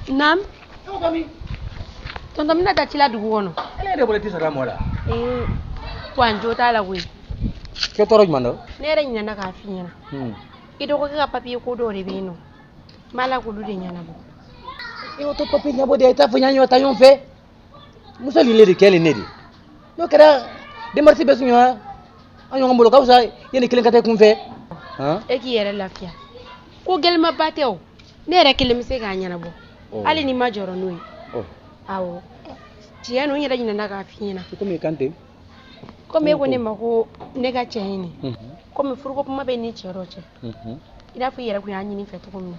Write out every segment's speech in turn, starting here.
Naam. Tonton bɛna taa ci la dugu kɔnɔ. Ale yɛrɛ bolo tɛ sara mɔgɔ la. Ee, wa n jo t'a la koyi. Kɛ tɔɔrɔ jumɛn dɔ? Ne yɛrɛ ɲinɛna k'a f'i ɲɛna. I dɔgɔkɛ ka papiye ko dɔw de bɛ yen nɔ. N b'a la k'olu de ɲɛnabɔ. I y'o to papiye ɲɛnabɔ de, i t'a fɔ n ɲɛ taa ɲɔgɔn fɛ. Muso le de kɛlen ne de. N'o kɛra démarche bɛ surunya an ɲɔgɔn bolo ka fisa yanni kelen ka taa i kun fɛ. E k'i yɛrɛ lafiya. Ko gɛlɛmaba tɛ o. Ne yɛrɛ kelen bɛ se k'a ɲɛnabɔ. Hali n'i ma jɔrɔ n'o ye. Awɔ. Tiɲɛ don, n yɛrɛ ɲinɛna k'a f'i ɲɛna. Komi kan tɛ. Komi e ko ne ma ko ne ka cɛ ɲini. Komi furuko kuma bɛ ni cɛ dɔ cɛ. I n'a fɔ i yɛrɛ kun y'a ɲini n fɛ cogo min na.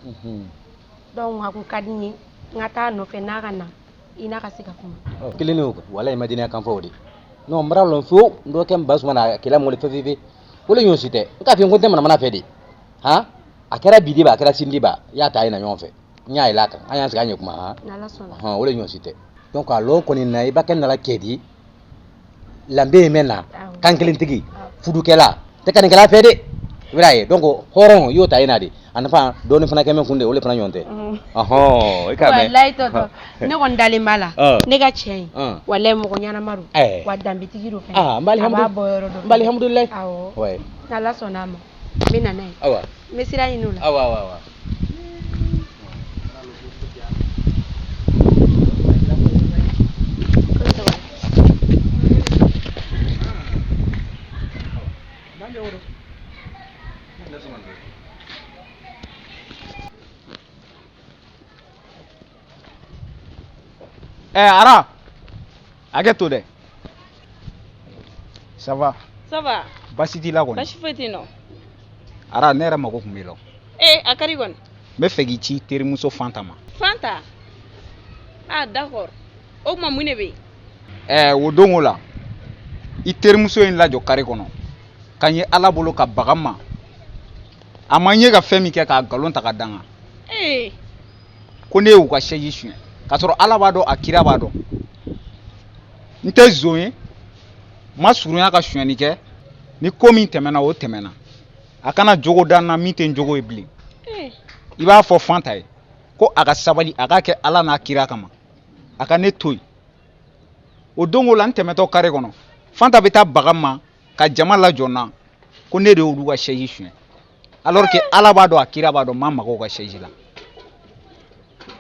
Donc a kun ka di n ye n ka taa a nɔfɛ n'a ka na i n'a ka se ka kuma. Kelen o walayi ma denya kan fɔ o de. Non, n bara lɔn fiyewu n dɔgɔkɛ n ba suma na kɛlɛ mɔgɔ fɛn fɛn o le ɲɔgɔn si tɛ. N k'a f'i ye ko n tɛ manamana fɛ de. Han, a kɛra bi de ba, a kɛra sini de ba, i y'a ta a ye na ɲɔgɔn fɛ. N y'a yɛlɛ a kan, an y'an sigi an ye kuma han. N'Ala sɔnna. Hɔn, o le ɲɔgɔn si tɛ. Donc a lɔn kɔni na i b'a kɛ nala kɛ di. Lanbe ye mɛn na, kan kelentigi, fudukɛla, tɛ kanikɛla fɛ de. I bɛna ye donc hɔrɔn i y'o ta i na de. A nafa dɔɔnin fana kɛ mɛ kun de, o le fana ɲɔgɔn tɛ. Ɔhɔn, i k'a mɛn. Walayi tonton, ne kɔni dalen b'a la. Ne ka cɛ in, walayi mɔgɔ ɲɛnama don. Wa danbetigi don fɛnɛ. Ah, n b'ali A b'a bɔ yɔrɔ dɔn. N b'ali alhamdulilayi. Awɔ. Ouais. N'Ala sɔnna a ma, n bɛ na n'a ye. Awa. N bɛ sira ɲini o la. Awa awa awa. Ara, hakɛ to dɛ. Ça va? Ça va. Baasi t'i la kɔni? Baasi foyi tɛ yen nɔ. Ara, ne yɛrɛ mago tun b'i la. Ee, a kari kɔni. N bɛ fɛ k'i ci terimuso Fanta ma. Fanta? Ah, d'accord. O tuma mun de bɛ yen? O don o la, i terimuso ye n lajɔ kare kɔnɔ ka n ye Ala bolo ka baga n ma. A ma n ye ka fɛn min kɛ k'a nkalon ta ka da n kan. Ee. Ko ne y'u ka chaise suɲɛ k'a sɔrɔ Ala b'a dɔn, a kira b'a dɔn. N tɛ zon ye, n ma surunya ka suɲɛni kɛ. Ni ko min tɛmɛna, o tɛmɛna. A kana jogo da n na min tɛ n jogo ye bilen. I b'a fɔ Fanta ye ko a ka sabali, a k'a kɛ Ala n'a kira kama, a ka ne to yen. O don o la, n tɛmɛtɔ kare kɔnɔ, Fanta bɛ taa baga n ma ka jama lajɔ n na ko ne de y'olu ka chaise suɲɛ, alors que Ala b'a dɔn, a kira b'a dɔn, n ma maga u ka chaise la.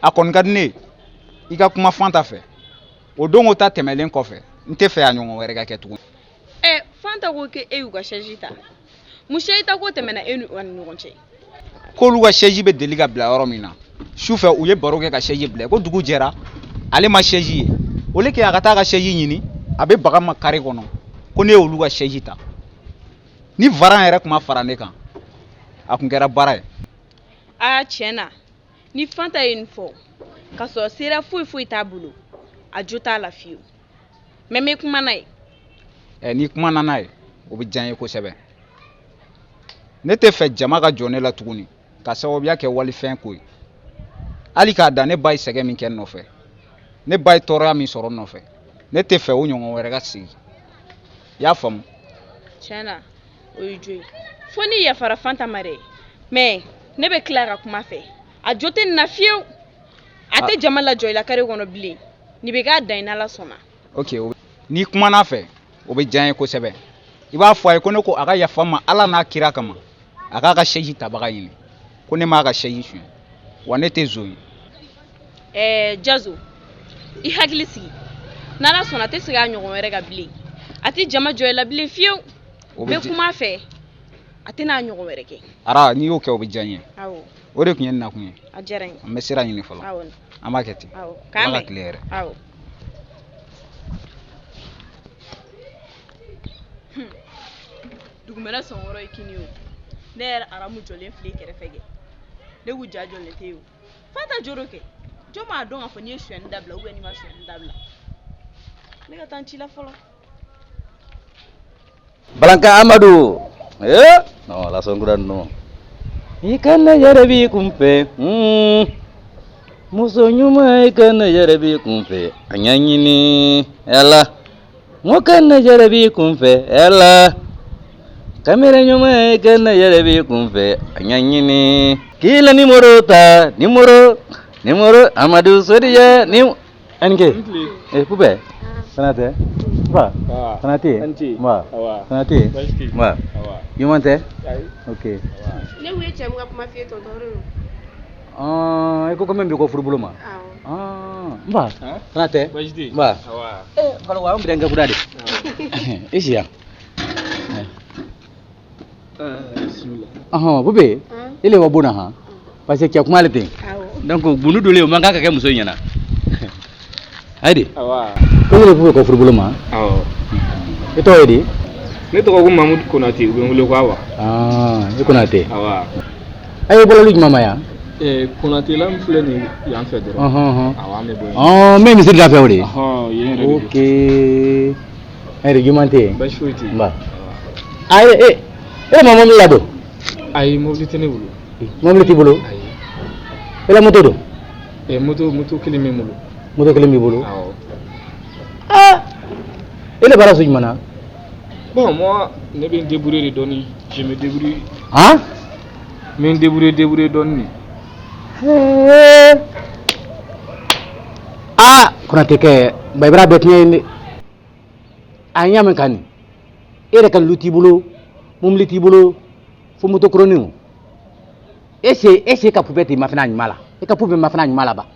A kɔni ka di ne ye i ka kuma Fanta fɛ. O don o ta tɛmɛlen kɔfɛ, n tɛ fɛ a ɲɔgɔn wɛrɛ ka kɛ tugun. Fanta ko k'e y'u ka chaise ta. Mun chaise ta ko tɛmɛna e ni u ni ɲɔgɔn cɛ? K'olu ka chaise bɛ deli ka bila yɔrɔ min na, su fɛ u ye baro kɛ ka chaise bila, ko dugu jɛra ale ma chaise ye. Au lieu que a ka taa ka chaise ɲini, a bɛ baga ma kare kɔnɔ ko ne y'olu ka chaise ta. Ni varan yɛrɛ tun ma fara ne kan, a tun kɛra baara ye. Aa, tiɲɛ na, ni Fanta ye nin fɔ k'a sɔrɔ sera foyi foyi t'a bolo, a jo t'a la fiyewu. Mais n bɛ kuma n'a ye. N'i kumana n'a ye, o bɛ diya n ye kosɛbɛ. Ne tɛ fɛ jama ka jɔ ne la tuguni ka sababuya kɛ walifɛn ko ye. Hali k'a dan ne ba ye sɛgɛn min kɛ n nɔfɛ, ne ba ye tɔɔrɔya min sɔrɔ n nɔfɛ, ne tɛ fɛ o ɲɔgɔn wɛrɛ ka segin. I y'a faamu? Tiɲɛ na, o ye jo ye. Fo n'i yafara Fanta ma dɛ. Mais ne bɛ tila ka kuma fɛ. A jo tɛ nin na fiyewu. A tɛ jama lajɔ i la kare kɔnɔ bilen. Nin bɛ k'a dan ye n'Ala sɔnna. Ok, n'i kumana a fɛ, o bɛ diya n ye kosɛbɛ. I b'a fɔ a ye ko ne ko a ka yafa n ma Ala n'a kira kama, a k'a ka chaise tabaga ɲini, ko ne m'a ka chaise suɲɛ, wa ne tɛ zon ye. Jazo, i hakili sigi. N'Ala sɔnna, a tɛ segin a ɲɔgɔn wɛrɛ kan bilen. A tɛ jama jɔ i la bilen fiyewu. O N bɛ kuma a fɛ, a tɛna a ɲɔgɔn wɛrɛ kɛ. Ara, n'i y'o kɛ, o bɛ diya n ye. Awɔ. O de tun ye n nakun ye. A diyara n ye. An bɛ sira ɲini fɔlɔ. Awɔ. An b'a kɛ ten. Awɔ. Ala K'an ka bɛn. tile hɛrɛ. Awɔ. Dugumɛnɛ sɔnkɔrɔ ye kini o. Ne yɛrɛ Aramu jɔlen filɛ i kɛrɛfɛ kɛ. Ne k'u ja jɔlen tɛ ye o. Fanta joro kɛ. Jɔn b'a dɔn k'a fɔ n'i ye sonyɛni dabila ou bien n'i ma sonyɛni dabila. Ne ka taa n ci la fɔlɔ. Balanka Amadu. Non, la sɔnkura ninnu. I kana yɛrɛ b'i kun fɛ. Muso ɲuman, i kana yɛrɛ b'i kun fɛ. A ɲɛɲini Ala. N ko kana yɛrɛ b'i kun fɛ Ala. Kamera ɲuman, i kana yɛrɛ b'i kun fɛ. A ɲɛɲini. K'i la nimoro ta, nimoro. Numéro Amadou Sodije ni NK. Eh Poupée. Tana tɛ? Ba. Tana tɛ yen? Ba. Tana tɛ yen? Ba. Ɲuman tɛ? Ok. Ne kun ye cɛ min ka kuma f'i ye tonton, o de don. Ah, i ko ko min b'i kɔ furubolo ma. Awɔ. Ah, n ba. Tana tɛ? Ba. Eh, Balo, an bɛna kɛ kura de. I si yan. Ɔhɔn, Poupée, i le wa bon na han? Parce que cɛ kuma le ten. Donc gundu dɔ le o man kan ka kɛ muso in ɲɛna. Ayi de. Ko i le Poupée kɔ furubolo ma? Awɔ. I tɔgɔ ye di? Ne tɔgɔ ko Mamudu Konate, u bɛ n wele ko Awa. Ah, i Konate. Awa. A ye bɔlɔli jumɛn ma yan? Konatela min filɛ nin ye yan fɛ dɔrɔn. Ɔhɔn ɔhɔn. Awɔ, an bɛ bɔ yen. Ɔn, min misiri da fɛ o de ye. Ɔhɔn, yen yɛrɛ de don. Ok. Ayi de, jumɛn tɛ yen? Baasi foyi tɛ yen. Nba. Ayi, e ma mobili ladon? Ayi, mobili tɛ ne bolo. Mobili t'i bolo? Ayi. E la moto don? Moto kelen bɛ n bolo. Moto kelen b'i bolo? Awɔ. Ah! E le baara so jumɛn na? Bon, moi, ne bɛ n débrouiller de dɔɔni. Je me débrouille. Han? N bɛ n débrouiller dɔɔni de. Ah, Konate kɛ, ba i bɛra bɛɛ tiɲɛ ye dɛ. A ɲa min kan nin. E yɛrɛ ka lu t'i bolo, mobili t'i bolo, fo moto koronin o. Ese ka poupée t'i mafina ɲuman la. E ka poupée mafina ɲuman la ba.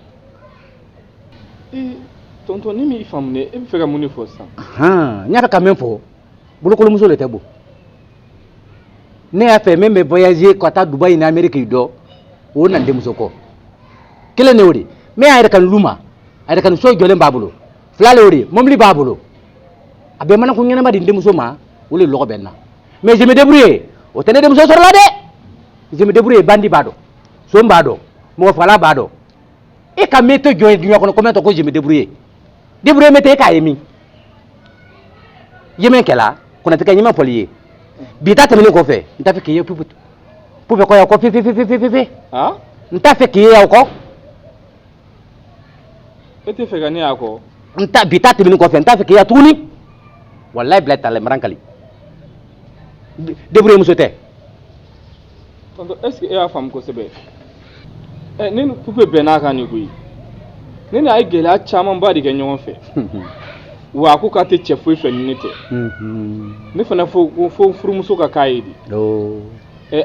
Tonton, ne m'i faamu dɛ, e bɛ fɛ ka mun de fɔ sisan? Han, n y'a fɛ ka min fɔ, bolokolomuso le tɛ bon. Ne y'a fɛ min bɛ voyager ka taa Dubaï ni Amérique dɔ, o na n denmuso kɔ. Kelen de y'o de. Min y'a yɛrɛ ka lu ma, a yɛrɛ ka so jɔlen b'a bolo. Fila le y'o de, mobili b'a bolo. A bɛ mana ko ɲɛnama di n denmuso ma, o le lɔgɔ bɛ n na. Mais je me débrouille, o tɛ ne denmuso sɔrɔ la dɛ. Je me débrouille, bandi b'a dɔn, son b'a dɔn, mɔgɔ fagala b'a dɔn. E ka métier jɔ ye diɲɛ kɔnɔ, combien ko je me débrouille. Débrouiller métier e k'a ye min? Ye min kɛla, Konate ka ɲɛma fɔli ye. Bi ta tɛmɛnen kɔfɛ, n t'a fɛ k'i ye pupe kɔ yan kɔ fe fe fe fe fe fe. N t'a fɛ k'i ye yan kɔ. E tɛ fɛ ka ne y'a kɔ? N ta bi ta tɛmɛnen kɔfɛ, n t'a fɛ k'i ye tuguni. Walayi bila ta la maran kali. Débrouiller muso tɛ. Tonton, est-ce que e y'a faamu kosɛbɛ? Ne ni Poupée bɛnn'a kan de koyi. Ne ni a ye gɛlɛya camanba de kɛ ɲɔgɔn fɛ. Wa a ko k'a tɛ cɛ foyi fɛ ni ne tɛ. Ne fana fo ko furumuso ka k'a ye de.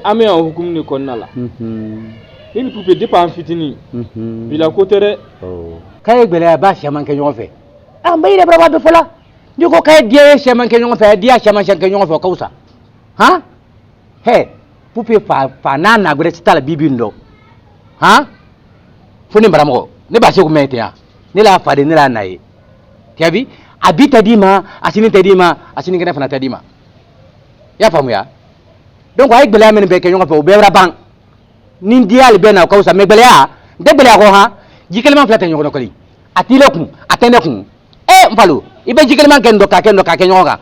An bɛ yan o hukumu de kɔnɔna la. Ne ni Poupée depuis an fitinin. Bila ko tɛ dɛ. K'a ye gɛlɛyaba caman kɛ ɲɔgɔn fɛ. Ah, n ba yɛrɛ b'a bɛɛ fɔ la. N'i ko k'a ye diya caman kɛ ɲɔgɔn fɛ, a ye diya caman kɛ ɲɔgɔn fɛ, o ka fisa. Han? Hɛ, Poupée fa n'a na gbɛrɛ t'a la bi bi in dɔn. Han? Fo ne baramɔgɔ, ne b'a se ko mɛn ten yan. Ne l'a fa de, ne l'a na ye. Tiyabi, a bi tɛ d'i ma, a sini tɛ d'i ma, a sinikɛnɛ fana tɛ d'i ma. I y'a faamuya? Donc a ye gɛlɛya minnu bɛɛ kɛ ɲɔgɔn fɛ, o bɛɛ bɛra ban. Ni diya le bɛ na o ka fisa, mais gɛlɛya, n tɛ gɛlɛya kɔ han. Ji kɛlɛman fila tɛ ɲɔgɔn kɔli. A t'i le kun, a tɛ ne kun. N falo, i bɛ ji kɛlɛman kɛ nin dɔ k'a kɛ nin dɔ k'a kɛ ɲɔgɔn kan.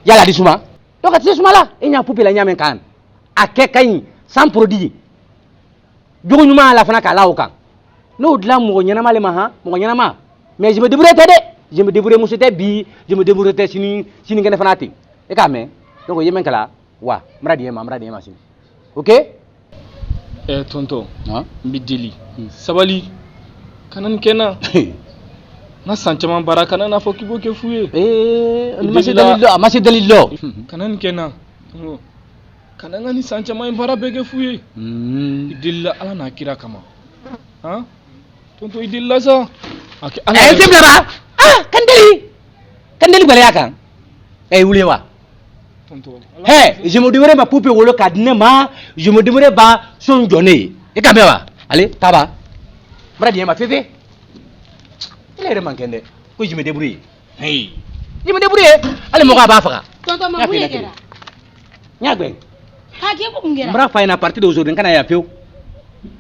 Yala a di suma? Donc a tɛ se suma la. E ɲa Poupée la ɲa min kan. A kɛ ka ɲi sans produit. Jogo ɲuman la fana k'a la o kan. N'o dilan mɔgɔ ɲɛnama le ma han, mɔgɔ ɲɛnama. Mais je me débrouille tɛ dɛ. Je me débrouille muso tɛ bi, je me débrouille tɛ sini, sinikɛnɛ fana ten. E k'a mɛn? Donc i ye min kɛla, wa, n bɛna di e ma, n bɛna di e ma sini. Ok? Tonton, n b'i deli. Sabali. Kana nin kɛ n na. N ka san caman baara kana n'a fɔ k'i b'o kɛ fu ye. A ma se dalil dɔ, a ma se dalil dɔ. Kana nin kɛ n na. Kana n ka nin san caman in baara bɛɛ kɛ fu ye. I delila Ala n'a kira kama. Han? Tonton, i delila sa. A kɛ Ala yɛrɛ. Bila ba. Ah, kan deli. Kan deli gɛlɛya kan. Wuli wa. Tonton. Hɛ, je me débrouille ma poupée wolo k'a di ne ma, je me débrouille ba so jɔ ne ye. I ka mɛn wa? Ale, taa ba. N bɛna di e ma fefe. I yɛrɛ man kɛnɛ dɛ. Ko je me débrouille. Hey. Je me débrouille. Ale mɔgɔ a b'a faga. Tonton, ma mun de kɛra? N y'a gbɛn. K'a kɛ ko mun kɛra? N bɔra fa ɲɛna à partir d'aujourd'hui n kana yan fiyewu.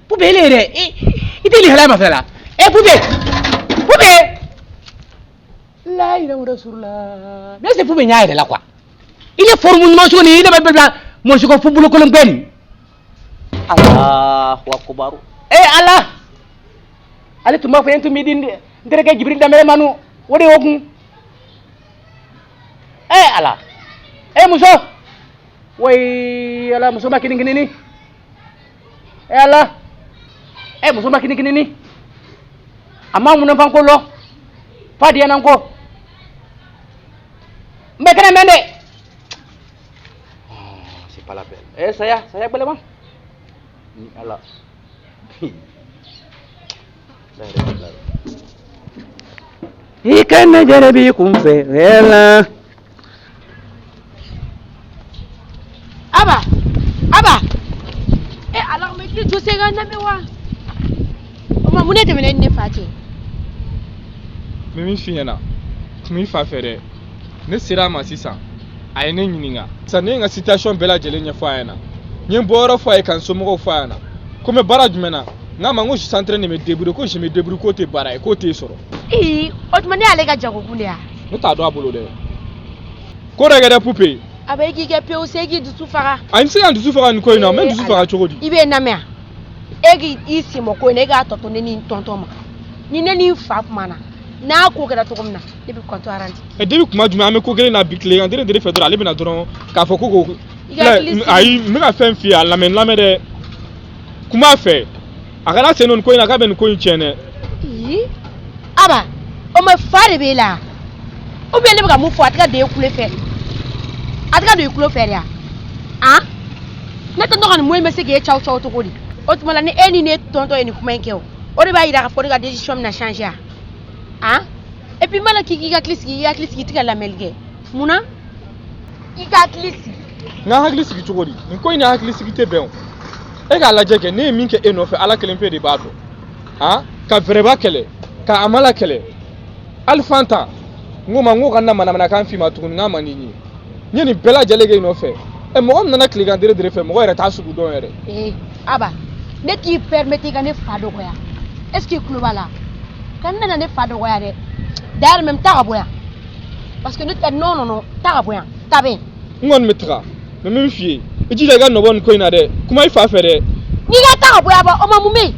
Poupée ele yɛrɛ, i tɛ lihalaya ma fɛn la. Poupée! Poupée! La ilaha rasulullah. Mais c'est poupée ɲa yɛrɛ la quoi. Il est forme ɲuman sugu nin, i de bɛ bila mɔgɔ si ko fo bolokolon gbɛ nin. Allahu akbar. Ala! Ale tun b'a fɔ n tun b'i di n terikɛ Jibril Danbɛlɛ ma nu, o de y'o kun. Ala! Muso! Wayi Ala, muso ma kini kinini. Ala! Muso ma kini kinini. A ma munafan ko lɔ fa diya nan ko n bɛ kɛnɛ mɛn dɛ. C'est pas la peine. Eh saya saya gbɛlɛ ma ni ala. I kana jarabi kunfɛ hɛla. Aba Aba e ala ma i jɔ se ka n lamɛn wa? O ma mun de tɛmɛna e ni ne fa cɛ? N bɛ min f'i ɲɛna, kun b'i fa fɛ dɛ. Ne sera a ma sisan, a ye ne ɲininka sisan, ne ye n ka situation bɛɛ lajɛlen ɲɛfɔ a ɲɛna. N ye n bɔyɔrɔ fɔ a ye, ka n somɔgɔw fɔ a ɲɛna ko n bɛ baara jumɛn na. N k'a ma n ko je suis en train de me débrouiller, ko je me débrouille, k'o tɛ baara ye, k'o t'e sɔrɔ. Ii, o tuma ne y'ale ka jagokun de ye wa? Ne t'a dɔn a bolo dɛ. Ko dɔ kɛ dɛ Pupe. A bɛ e k'i kɛ pewu se, e k'i dusu faga. A n tɛ se ka n dusu faga nin ko in na, n bɛ n dusu faga cogo di? I bɛ n lamɛn wa? E k'i sen bɔ ko in na, e k'a tɔ to ne ni n tɔntɔn ma. Ni ne ni n fa kumana, n'a ko kɛra cogo min na, ne bɛ compte rendu. Ɛ depuis kuma jumɛn an bɛ ko kelen na bi tilegan dere dere fɛ dɔrɔn, ale bɛna dɔrɔn k'a fɔ ko ko. I ka hakili sigi. Ayi, n bɛ ka fɛn f'i ye, a lamɛn n lamɛn dɛ. Kuma a fɛ, a kana sen don nin ko in na, k'a bɛ nin ko in tiɲɛ dɛ. Ii, Aba, o ma fa de b'e la? Ou bien ne bɛ ka mun fɔ, a tɛ ka don e kulo fɛ? A tɛ ka don i kulo fɛ de wa? Han? Ne tɔntɔn ka nin mo in bɛ se k'e caw caw cogo di? O tuma la ni e ni ne tɔntɔn ye nin kuma in kɛ o, o de b'a yira k'a fɔ ne ka décision bɛna changer wa? Han? Et puis mana k'i k'i hakili sigi, i hakili sigi, i tɛ ka lamɛnli kɛ. Mun na? I ka hakili sigi. N ka hakili sigi cogo di? Nin ko in ni hakili sigi tɛ bɛn o. E k'a lajɛ kɛ, ne ye min kɛ e nɔfɛ, Ala kelen pe de b'a dɔn. Han? Ka Vɛrɛba kɛlɛ, ka Amala kɛlɛ, hali Fanta, n ko ma n ko kana manamanakan f'i ma tuguni, n k'a man di n ye. N ye nin bɛɛ lajɛlen kɛ i nɔfɛ. Ɛ mɔgɔ min nana tilegan dere dere fɛ, mɔgɔ yɛrɛ t'a sugu dɔn yɛrɛ. Ee Aba, ne t'i permettre i ka ne fa dɔgɔya. Est ce que i tulo b'a la? Ka ne nana ne fa dɔgɔya dɛ. D'ailleurs même taa ka bɔ yan. Parce que ne tɛ, non non non, taa ka bɔ yan. Taa bɛ yen. N kɔni bɛ taga, mais n bɛ min f'i ye, i jija i ka nɔ bɔ nin ko in na dɛ. Kuma i fa fɛ dɛ. N'i ka taa ka bɔ yan ba, o ma mun bɛ yen?